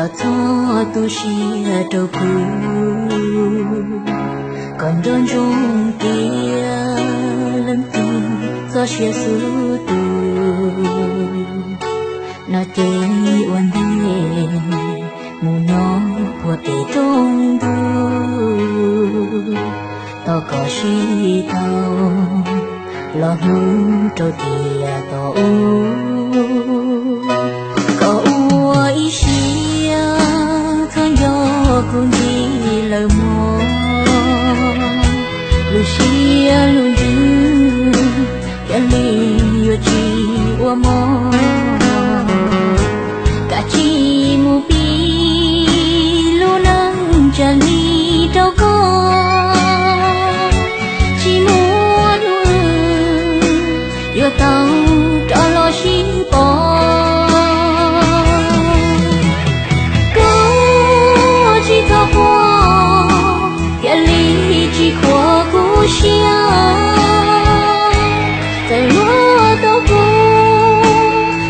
Txhob tu siab rau kuv, kom nco ntsoov tias leej twg txoj sia xub tus, no ces ua ntej mus nyob puag pem rooj ntug, tos kom sib tau los hnub rau tiam tos ub. Koj ua ib siab txhob nco kuv ntxiv lawm mog, lub siab lub ntsws thiaj li yuav tsis ua mog. Kav tsij mus pib lub neej tsam li rau koj, tsis muaj hnub yuav tau rov los sib pom. Koj tsis txhob quaj thiaj li tsis khuam kuv siab, txawm luag tau kuv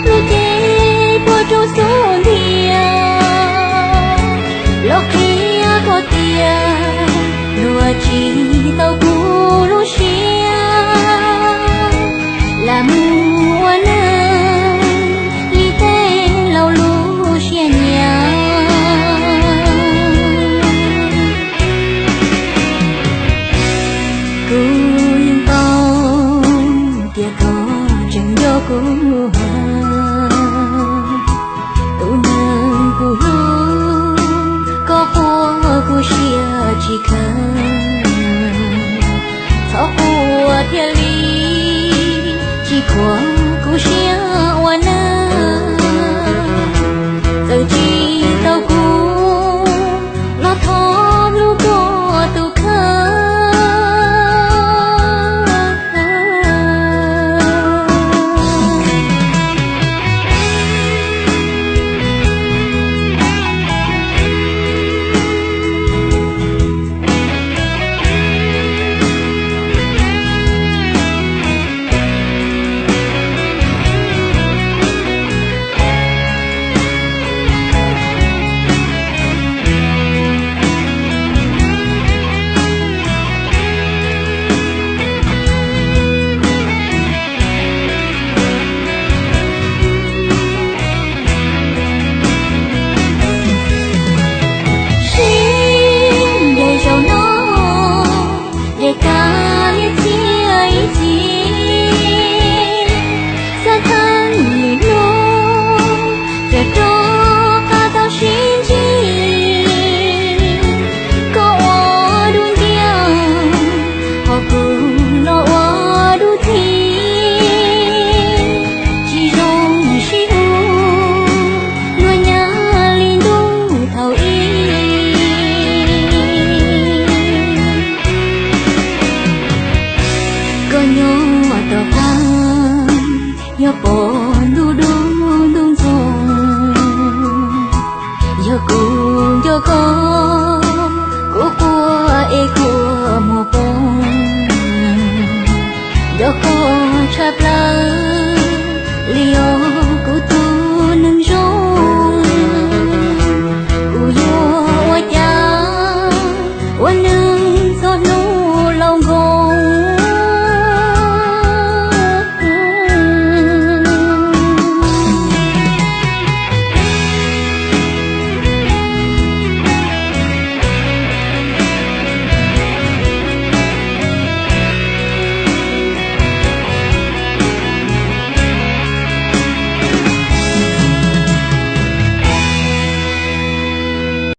lub cev puag rau xub ntiag, los qhia koj tias luag tsis tau kuv lub siab, lam mus ua neej li tej laus lub siab nyiam. Kuv yeej paub tias koj tseem nco kuv heev, tus neeg kuv hlub, koj quaj kuv siab tsis kheev. Txhob quaj thiaj li tsis khuam kuv siab ua neej, txawm tsis tau kuv los thov hlub koj tus kheej. Sib ncaim zaum no, ncaim tas niaj txiag ib txhis, xav txheej lwm hnub, txawm rov qab tau sib ntsib. Koj ua dub nciab, ho kuv los ua dub txhim, tsis zoo sib hlub, luag nyav li ntuj thaum ub. Koj nyob tom qab, nyob pom ntuj dub ntuj ntxoog, yog kuv nco koj